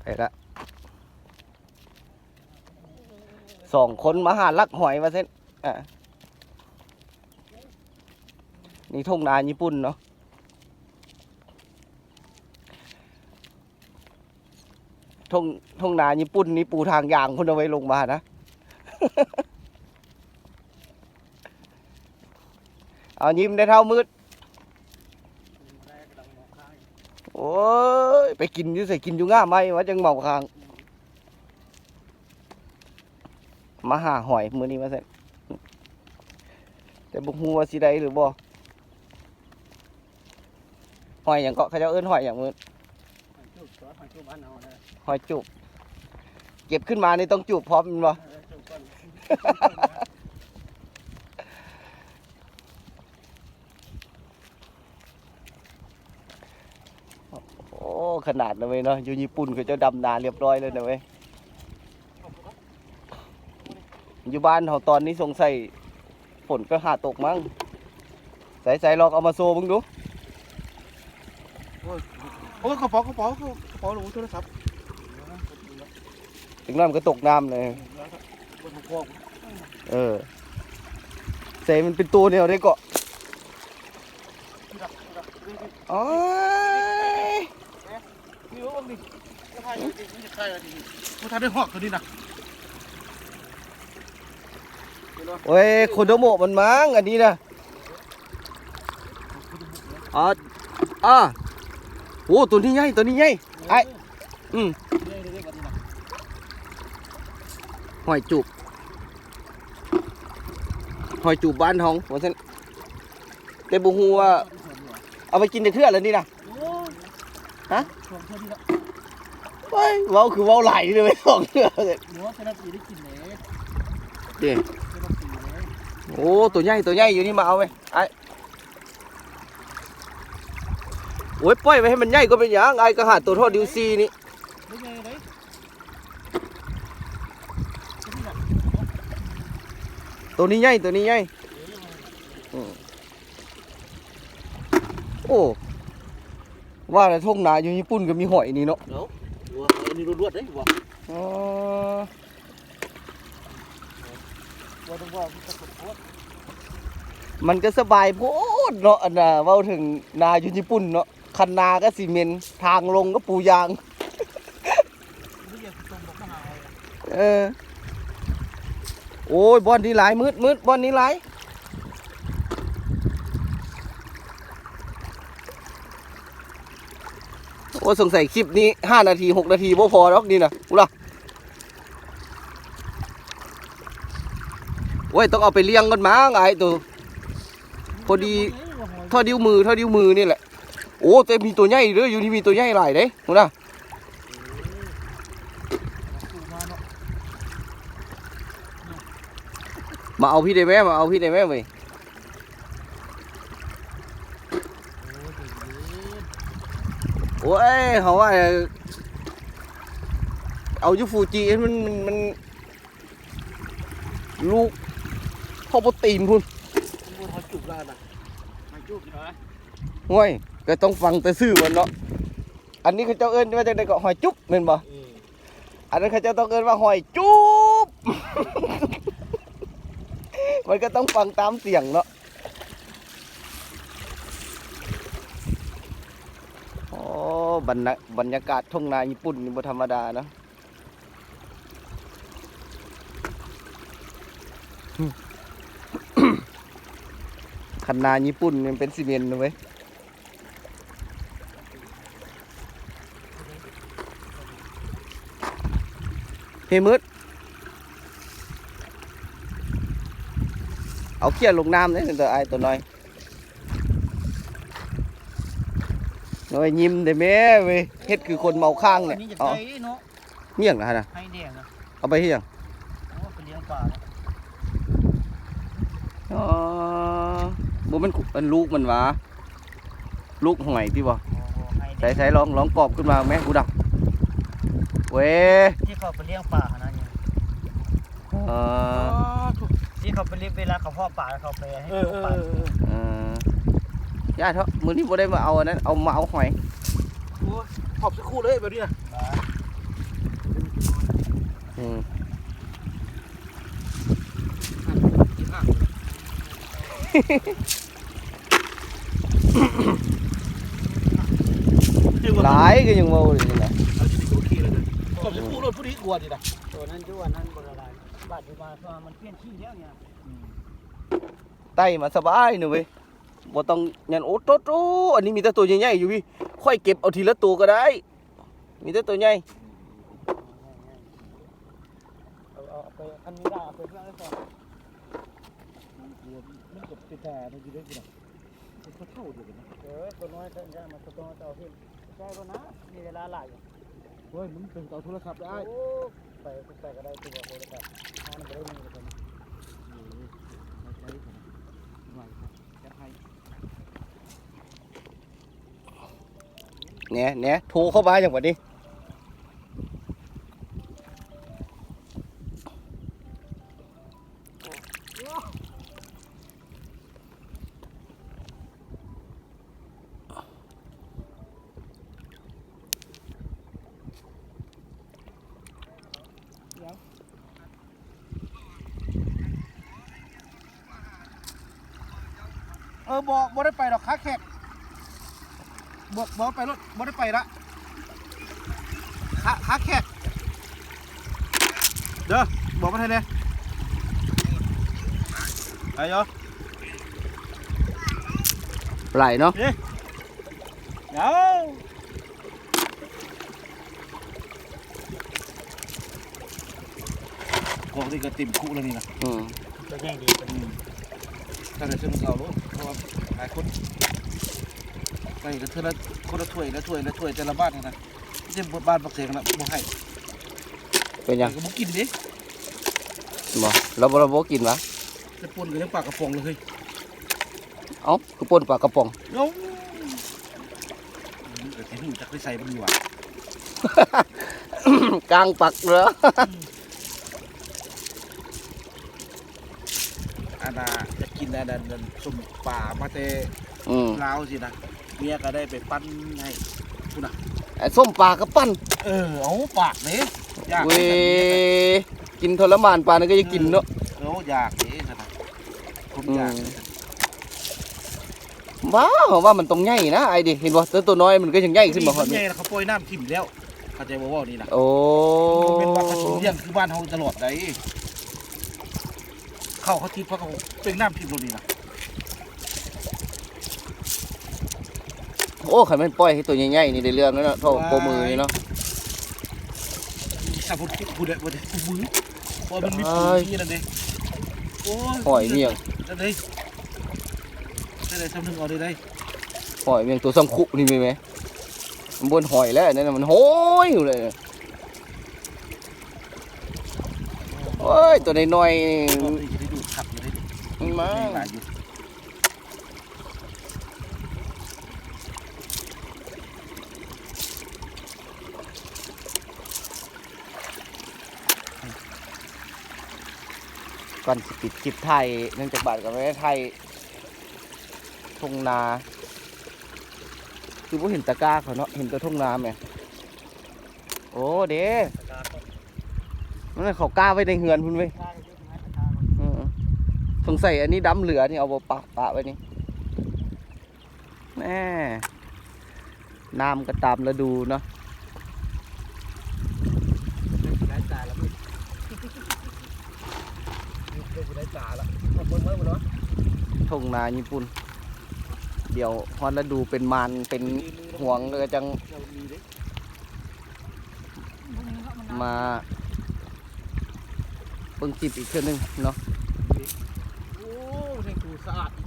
ໄປລະ ສອງຄົນມາຫາລັກຫອຍວ່າຊັ້ນ. ອ່າ ນີ້ທົ່ງນາຍີ່ປຸ່ນເນາະ. ທົ່ງ ທົ່ງນາຍີ່ປຸ່ນນີ້ປູທາງຢາງພຸ້ນເອົາໄວ້ລົງມານະ. ເອົາ ຍິ້ມໄດ້ເທົ່າມືດ. ໂອ້ຍ ໄປກິນຢູ່ໃສ? ກິນຢູ່ງ່າໄມ້ວ່າຈັ່ງເມົາຄ້າງ. ມາຫາຫອຍມື້ນີ້ວ່າຊັ້ນ ແຕ່ບໍ່ຮູ້ວ່າຊິໄດ້ຫຼືບໍ່. ຫອຍຫຍັງເກາະ? ເຂົາເຈົ້າເອີ້ນຫອຍຫຍັງ? ໝືດ ຫອຍຈູບ ຫອຍຈູບບ້ານເຮົາ ຫອຍຈູບ. ເກັບຂຶ້ນມານີ້ຕ້ອງຈູບພ້ອມແມ່ນບໍ່? ເອີ ຈູບກ່ອນ. ໂອ້ ຂະໜາດນະເວີຍເນາະ ຢູ່ຍີ່ປຸ່ນເຂົາເຈົ້າດຳນາລຽບຮ້ອຍແລ້ວນະເວີຍ. ຢູ່ບ້ານເຮົາຕອນນີ້ສົງໄສຝົນກໍຫາຕົກມັ້ງ. ໃສໆ ລອງເອົາມາໂຊເບິ່ງດູ. ໂອ້ຍ ໂອ້ຍ ກະເປົາ ກະເປົາ ກະເປົາ ໂອ້ ໂທລະສັບ. ຈັກໜ້ອຍມັນກໍຕົກນ້ຳເລີຍ. ເອີ ໃສມັນເປັນໂຕແນວໃດເກາະ? ໂອ້ຍ ບໍ່ທັນໄດ້ຮອດຕົວນີ້ນະ. ໂອ້ຍ ໂຄໂດໂມະມັນມັ້ງອັນນີ້ນະ. ອາ ອາ ໂອ້ ຕົວນີ້ໃຫຍ່ ຕົວນີ້ໃຫຍ່ ອ້າຍ. ອືມ ຫອຍຈູບ ຫອຍຈູບບ້ານເຮົາວ່າຊັ້ນ. ແຕ່ບໍ່ຮູ້ວ່າເອົາໄປກິນຈັກເທື່ອແລ້ວນີ້ນະ. ໂອ້ຍ ຮະ? ສອງເທື່ອນີ້ລະ. ໂອ້ຍ ເວົ້າຄືເວົ້າຫຼາຍເດ້ ສອງເທື່ອເດ້. ໂອ້ ແຕ່ລະປີໄດ້ກິນເດ້ ເດ້ ແຕ່ລະປີເດ້. ໂອ້ ໂຕໃຫຍ່ ໂຕໃຫຍ່ຢູ່ນີ້ ມາເອົາໄວ້ ອ້າຍ. ໂອ້ຍ ປ່ອຍໄວ້ໃຫ້ມັນໃຫຍ່ກໍເປັນຫຍັງ ອ້າຍກໍຫາໂຕທໍ່ດິວຊີນີ້. ໂຕນີ້ໃຫຍ່ ໂຕນີ້ໃຫຍ່. ອືມ ໂອ້ ວ່າແລ້ວທົ່ງນາຢູ່ຍີ່ປຸ່ນກໍມີຫອຍນີ້ເນາະ. ເອົ້າ ວ່າອັນນີ້ລວດໆເດ້ວ່າ. ອໍ ວ່າແຕ່ວ່າມັນກໍສົມໂພດ ມັນກໍສະບາຍໂພດເນາະ. ອັນນ່າ ເວົ້າເຖິງນາຢູ່ຍີ່ປຸ່ນເນາະ ຄັນນາກໍຊິເໝັນ ທາງລົງກໍປູຢາງ. ເອີ ໂອ້ຍ ບ່ອນນີ້ຫຼາຍ ມືດ ມືດ ບ່ອນນີ້ຫຼາຍ. ໂອ້ ສົງໄສຄລິບນີ້ຫ້ານາທີ ຫົກນາທີບໍ່ພໍດອກນີ້ນະ ພຸ້ນລະ. ໂອ້ຍ ຕ້ອງເອົາໄປລ້ຽງກ່ອນມັ້ງ ອ້າຍໂຕ ພໍດີ ທໍ່ດິວມື ທໍ່ດິວມືນີ້ແຫຼະ. ໂອ້ ແຕ່ມີໂຕໃຫຍ່ເດີ ຢູ່ນີ້ມີໂຕໃຫຍ່ຫຼາຍເດ້ ພຸ້ນນະ. ມາເອົາພີ້ໄດ້ແມ້ ມາເອົາພີ້ໄດ້ແມ້ເວີຍ. ໂອ້ຍ ເຮົາວ່າເອົາຢູ່ຟູຈິ ມັນ ມັນ ມັນລູກເຂົ້າໂປຣຕີນພຸ້ນ. ມັນບໍ່ເທົ່າຈູບລະນະ ຫອຍຈູບເນາະ. ໂອ້ຍ ກໍຕ້ອງຟັງແຕ່ຊື່ມັນເນາະ. ອັນນີ້ເຂົາເຈົ້າເອີ້ນວ່າຈັ່ງໃດເກາະ? ຫອຍຈຸບແມ່ນບໍ່? ເອີ ອັນນັ້ນເຂົາເຈົ້າຕ້ອງເອີ້ນວ່າຫອຍຈູບ. ມັນກໍຕ້ອງຟັງຕາມສຽງເນາະ. ໂອ້ ບັນຍາ ບັນຍາກາດທົ່ງນາຍີ່ປຸ່ນນີ້ບໍ່ທຳມະດາເນາະ. ຄັນນາຍີ່ປຸ່ນນີ້ມັນເປັນຊີເມັນເວີຍ. ເຮີຍ ມືດ ເອົາເຂົ້ຍລົງນ້ຳເດ້ ເປັນຕົວອ້າຍຕົວນ້ອຍ. ໂອ້ຍ ຍິ້ມແດ່ແມ້ເວີຍ ເຮັດຄືຄົນເມົາຄ້າງແຫຼະ. ອັນນີ້ຢາກໄດ້ເນາະ. ມີຫຍັງນະຫັ້ນນະ? ໄຮແດງນະ. ເອົາໄປເຮັດຫຍັງ? ໂອ້ ໄປລ້ຽງປາເນາະ. ອໍ ບໍ່ແມ່ນ ອັນລູກມັນຫວາ? ລູກຫອຍຕິບໍ່? ໂອ້ ໄຮແດງ. ໃສໆ ລອງ ລອງກອບຂຶ້ນມາແມ້ ຜູ້ດຳ. ເວີຍ ທີ່ເຂົາໄປລ້ຽງປາຫັ້ນນະ. ອໍ ທີ່ເຂົາໄປຫຼິ້ນ ເວລາເຂົາເພາະປາ ເຂົາໄປໃຫ້ ເອີ ເອີ ເອີ ເອີ ເອີ ຢ່າເຖາະ ມື້ນີ້ບໍ່ໄດ້ມາເອົາອັນນັ້ນ ເອົາ ມາເອົາຫອຍ. ໂອ້ຍ ຂອບສະຄູເລີຍແບບນີ້ນະ. ບາ ອືມ ຫຼາຍກໍຍັງເວົ້າຢູ່ນີ້ນະ ເອົາຊິໄປໂອເຄແລ້ວເດີ ກໍຊິປູໂລດຜູ້ດີກວ່ານີ້ນະ ໂຕນັ້ນຢູ່ອັນນັ້ນບໍ່ລະລາຍ ບາດຢູ່ມາມັນປ່ຽນຂີ້ແລ້ວນີ້ນະ ອືມ ໄຕ່ມາສະບາຍນະເວີຍ ບໍ່ຕ້ອງຍັນ ໂອ້ໂຕໂຕ ອັນນີ້ມີແຕ່ໂຕໃຫຍ່ໆຢູ່ພີ້ ຂ້ອຍເກັບເອົາທີລະໂຕກໍໄດ້ ມີແຕ່ໂຕໃຫຍ່ ເອົາ ເອົາໄປ ຄັນມີລາເອົາໄປເພື່ອນໄດ້ກ່ອນ ມັນກໍເປັນຕາເນາະ ຢູ່ໄດ້ພຸ້ນນະ ເປັນເຖົ້າດຽວກັນນະ ເອີ ໂຕນ້ອຍກໍຢ່າມາ ໂຕນ້ອຍກໍເອົາຂຶ້ນ ໃຊ້ບໍ່ນະ ມີເວລາຫຼາຍຢູ່ ໂອ້ຍ ມຶງເປັນເອົາໂທລະສັບເດີອ້າຍ ໂອ້ ໄປ ໄປກໍໄດ້ ຄືວ່າໂທລະສັບ ຫານບໍ່ໄດ້ມີແລ້ວ ເອີ ໃຊ້ ໃຊ້ຊັ້ນ ວ່າ ຈັດໃຫ້ ແໜ ແໜ ໂທເຂົ້າມາຫຍັງບັດນີ້ ເອີ ບໍ່ ບໍ່ໄດ້ໄປດອກ ຄາແຂກ ບໍ່ ບໍ່ໄປໂລດ ບໍ່ໄດ້ໄປລະ ຄາ ຄາແຂກ ເດີ ບອກມັນໃຫ້ແດ່ ໄປເນາະ ໄປເນາະ ເອີ ເອົາ ພວກນີ້ກໍເຕັມຄຸແລ້ວນີ້ນະ ອືມ ກໍຍັງດີ ອືມ ຖ້າໄດ້ເຊິ່ງເອົາໂລດ ເພາະວ່າຫຼາຍຄົນ ໄປກັນເທື່ອລະ ຄົນລະຖ້ວຍ ລະຖ້ວຍ ລະຖ້ວຍ ແຕ່ລະບ້ານຫັ້ນນະ ເຕັມບ້ານປາກເຊນນະ ບໍ່ໃຫ້ ເປັນຫຍັງ ກໍບໍ່ກິນເດ້ ບໍ່ ລາວບໍ່ ລາວບໍ່ກິນຫວາ ແຕ່ປົ່ນກໍຍັງປາກະປ໋ອງເລີຍ ເອົ້າ ຄືປົ່ນປາກະປ໋ອງ ເອົ້າ ມັນກໍຊິຮູ້ຈັກໄປໃສ່ມັນຢູ່ຫວາ ກາງປັກເດີ ອັນນ່າ ຢາກກິນອັນນັ້ນ ສົ້ມປາມາແຕ່ ອືມ ລາວຊີ້ນະ ເມຍກໍໄດ້ໄປປັ່ນໃຫ້ພຸ້ນນະ ເອີ ສົ້ມປາກໍປັ່ນ ເອີ ເອົາປາກເດ້ ຢາກ ເວີຍ ກິນທໍລະມານປານນັ້ນກໍຢາກກິນເນາະ ເອີ ຢາກເດ້ຊັ້ນນະ ຄົນຢາກ ອືມ ວ້າວ ເຮົາວ່າມັນຕ້ອງໃຫຍ່ນະ ອ້າຍເດ ເຫັນບໍ່ ແຕ່ໂຕນ້ອຍມັນກໍຍັງໃຫຍ່ຂຶ້ນບໍ່ຮອດ ມັນໃຫຍ່ແລ້ວ ເຂົາປ່ອຍນ້ຳຖິ້ມແລ້ວ ເຂົ້າໃຈບໍ່ ເວົ້ານີ້ນະ ໂອ້ ມັນບໍ່ແມ່ນວ່າເຂົາຊິລ້ຽງຄືບ້ານເຮົາຕະຫຼອດໃດ ເຂົ້າເຂົາຕິດ ເຂົາກໍເປັ່ງນ້ຳຖິ້ມໂລດນີ້ນະ ໂອ້ ຄັນແມ່ນປ່ອຍໃຫ້ໂຕໃຫຍ່ໆນີ້ໄດ້ເລື່ອງແລ້ວເນາະ ທໍ່ໂປມືນີ້ເນາະ ຖ້າເພິ່ນຄຸດພຸ້ນແຫຼະ ບໍ່ໄດ້ຄຸດມື ເພາະມັນມີປູນ ເອີຍ ນີ້ນັ້ນເດ້ ໂອ້ຍ ຫອຍນີ້ຫຍັງ ນັ້ນເດ້ ໄດ້ ໄດ້ຊ່ຳໜຶ່ງເອົາໄດ້ ໄດ້ ຫອຍແມ່ງໂຕຊ່ຳຄຸນີ້ແມ່ ມັນບໍ່ຫອຍແລ້ວ ນັ້ນມັນຫອຍຢູ່ເລີຍ ໂອ້ຍ ໂຕນ້ອຍໆ ມັນມາ ກ່ອນຊິປິດຄລິບ ຖ່າຍ ເນື່ອງຈາກບາດກໍບໍ່ໄດ້ຖ່າຍ ທົ່ງນາ ຄືບໍ່ເຫັນຕະກ້າເຂົາເນາະ ເຫັນແຕ່ທົ່ງນາແໝ່ ໂອ້ເດ້ ມັນເຂົາກ້າໄວ້ໃນເຮືອນພຸ້ນເວີຍ ເອີ ສົງໄສອັນນີ້ດຳເຫຼືອນີ້ ເອົາບໍ່ປະ ປະໄວ້ນີ້ ແນ່ ນ້ຳກໍຕາມລະດູເນາະ ໄດ້ສາລະ ໄດ້ສາລະ ເບິ່ງເບິ່ງເບິ່ງ ທົ່ງນາຍີ່ປຸ່ນ ດຽວຮອດລະດູເປັນມານເປັນຫວງ ແລ້ວຈັ່ງ ເຈົ້າມີເດ້ ມາເບິ່ງຄລິບອີກເທື່ອໜຶ່ງເນາະ ໂອ້ ແທ້ ໂຕສະອາດອີ